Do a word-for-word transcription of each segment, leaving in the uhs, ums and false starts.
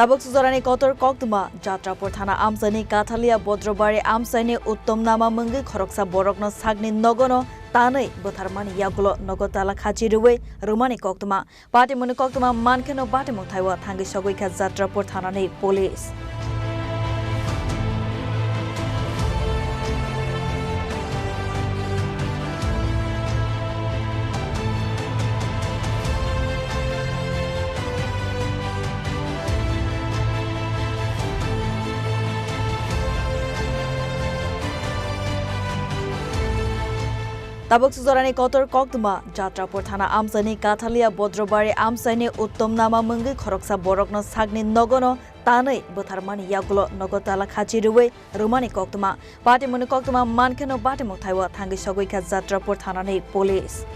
Tabuk Sujorani kotor koktwma, Jatrapur thana amchaini Kathalia Bodrobari amchaini Uttom Nama mungwi khoroksa borokno sakni nogono tanwi bwtharmani yagulo nogo tala khachi rwui rwmani koktwma. Patimungni koktwma mankheno batimung thaiwi thangwi sogwi kha Jatrapur thanani police. Tabuk Sujorani kotor koktwma, Jatrapur thana amchaini Kathalia Bodrobari amchaini Uttom Nama mungwi khoroksa borokno sakni nogono tanwi bwtharmani yagulo nogo tala khachi rwui rwmani koktwma. Patimungni koktwma mankheno batimung thaiwi thangwi sogwi kha Jatrapur thanani police.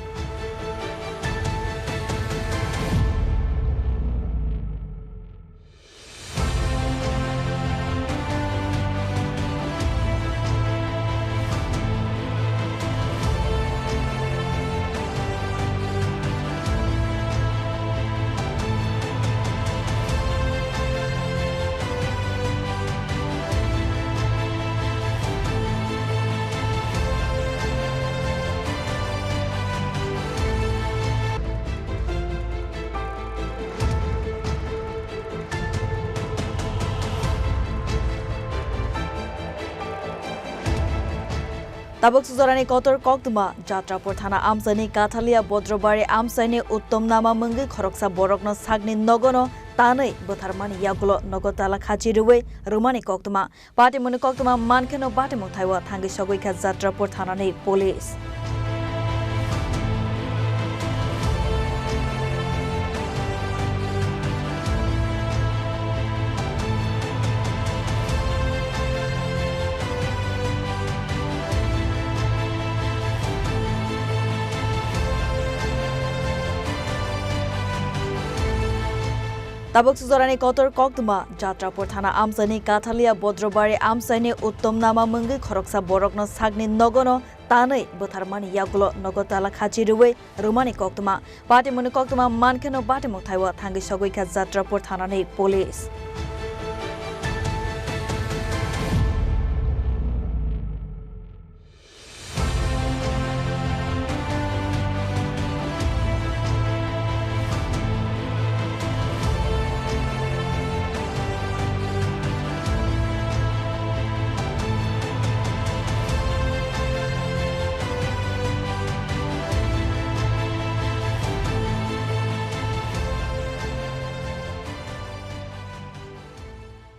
Tabuk Sujorani kotor koktwma, Jatrapur thana amchaini Kathalia Bodrobari amchaini Uttom Nama mungwi khoroksa borokno sakni nogono tanwi bwtharmani yagulo nogo tala khachi rwui rwmani koktwma. Patimungni koktwma mankheno batimung thaiwi thangwi sogwi kha Jatrapur thanani police. Tabuk Sujorani kotor koktwma, Jatrapur thana amchaini Kathalia Bodrobari amchaini Uttom Nama mungwi khoroksa borokno sakni nogono tanwi bwtharmani yagulo nogo tala khachi rwui rwmani koktwma. Patimungni koktwma mankheno batimung thaiwi thangwi sogwi kha Jatrapur thanani police.